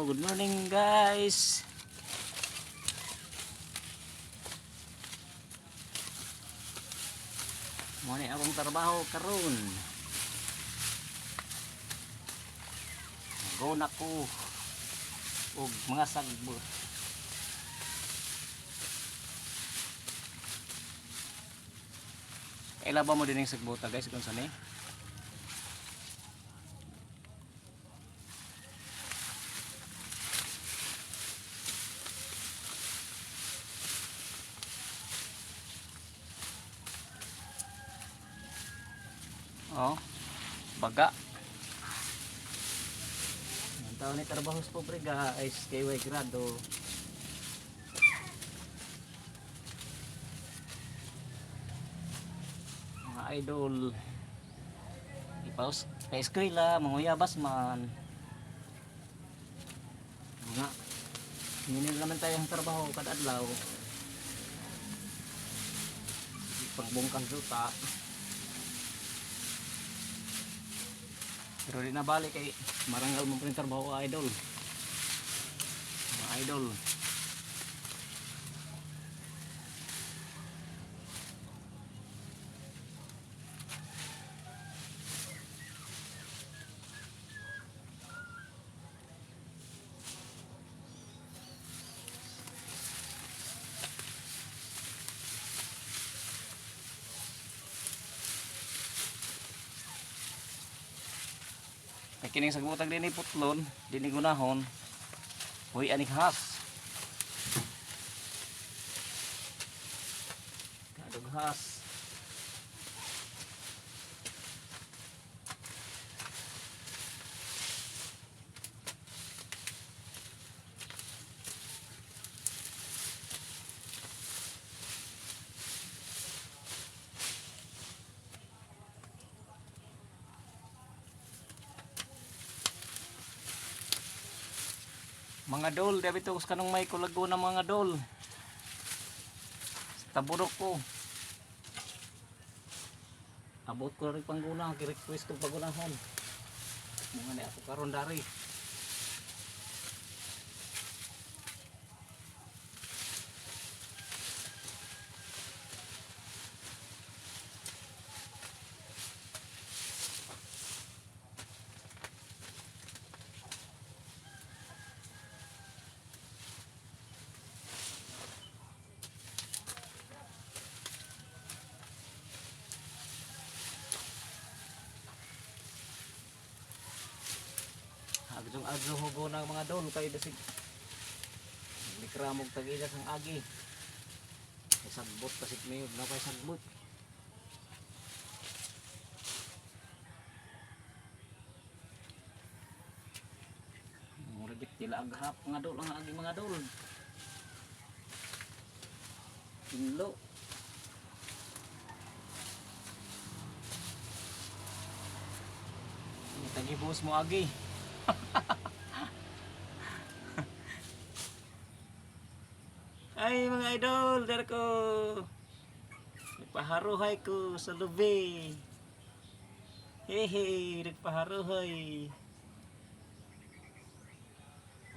Hello, good morning, guys. Mo ni akong trabaho karon. Go na ko og mga sagbot. Kaila ba mo din yung sagbota, guys, kung saan eh? Oh, baga. Ang taon ni trabaho sa pobre, guys, kay way grado. Mga idol. Ipaus pa eskwela, manguyabas man. Mga hindi naman tayo ang trabaho kada adlaw. Pangbungkang juta. Pero di na balik kay marangal mo pa rin trabaho, idol. Mga idol. Kay kining sagbutag dinhi putlon, dinhi gunahon. Huy aning has. Kadughas. Mga dol, dabi to kanong may kulago na, mga dol. Sa taburok ko. Abot ko rin pangguna, ki-request ko pagunahon. Mga ni ako karon dari. Agdong agdong hugo na, mga dol, kay dasig. Likramog tag-ilas ang agi. Kay sagbot pasig mayo, na kay sagbot. Mura git tila aghap, mga dol, ang agi, mga dol. Tinlo. Tagibos mo agi. Ay, mga idol, der ko. Nagpaharuhay ko sa lubi. Hehe, nagpaharuhay.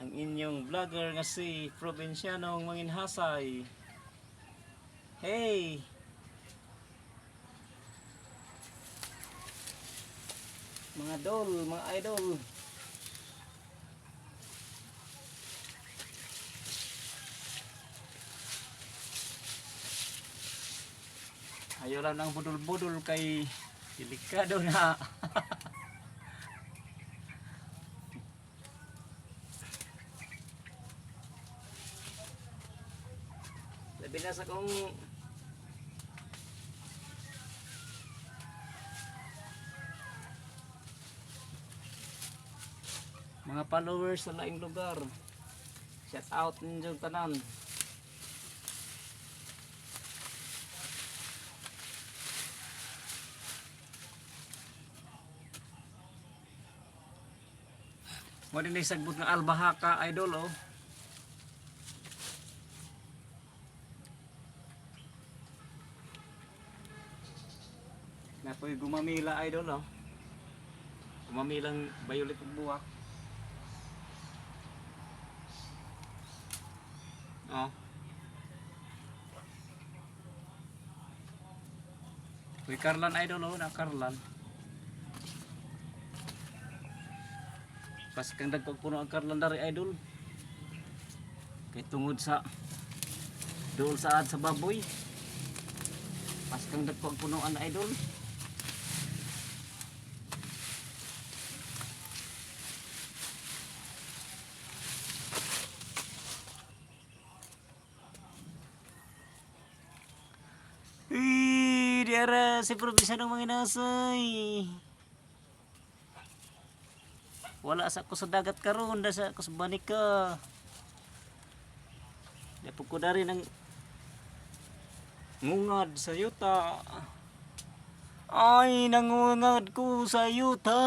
Ang inyong vlogger nga si Provincianong Manginhasay. Hey! Mga dol, mga idol. Ayaw lang ng budol-budol kay delikado na. Labi na sa kong mga followers sa laing lugar. Shout out ninyong tanan. Mo din sagbot nga albahaka, idol, oh. Napoy gumamila, idol, oh. Gumamilang violet ug buwak. Oh. Uy, Karlan idol oh, na Karlan. Pas kang dagkog puno ang Karlan dari idol. Kay tungod sa dool sa ad sa baboy. Pas kang dagkog puno ang idol. Uy, diara si probinsyano mga inasay. Wala sa ko sa dagat karon, da sa ko sa banika. Di po ko dari ng ngungad sa yuta. Ay, nangungad ko sa yuta.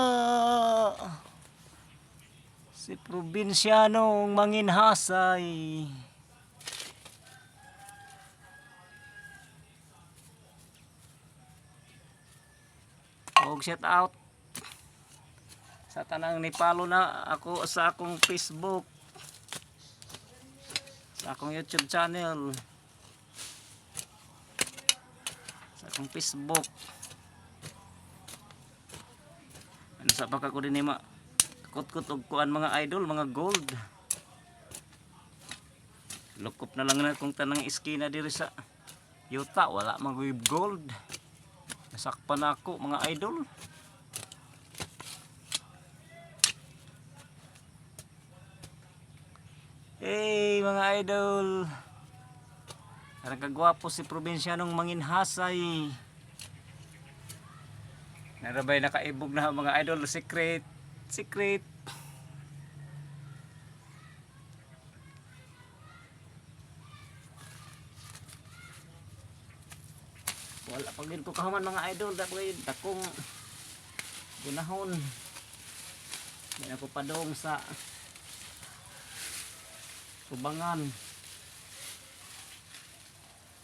Si probinsyanong manginhasay. Og shout out sa tanang nipalo na ako sa akong Facebook, sa akong YouTube channel, sa akong Facebook. Ano sa baka ko din ma kutkot og kuan mga idol, mga gold. Lukop na lang na kung tanang iskina diri sa yuta, wala man ko'y gold. Nasakpan na ako mga idol. Hey mga idol. Parang kagwapo si probinsyanong manginhasay. Narabay nakaibog na mga idol. Secret. Secret. Wala pa gid ko kahuman mga idol. Dapat dakong gunahon. Di na ko padong sa tubangan.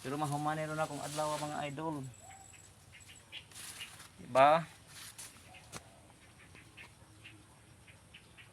Pero mahumanero na akong adlaw mga idol. Diba?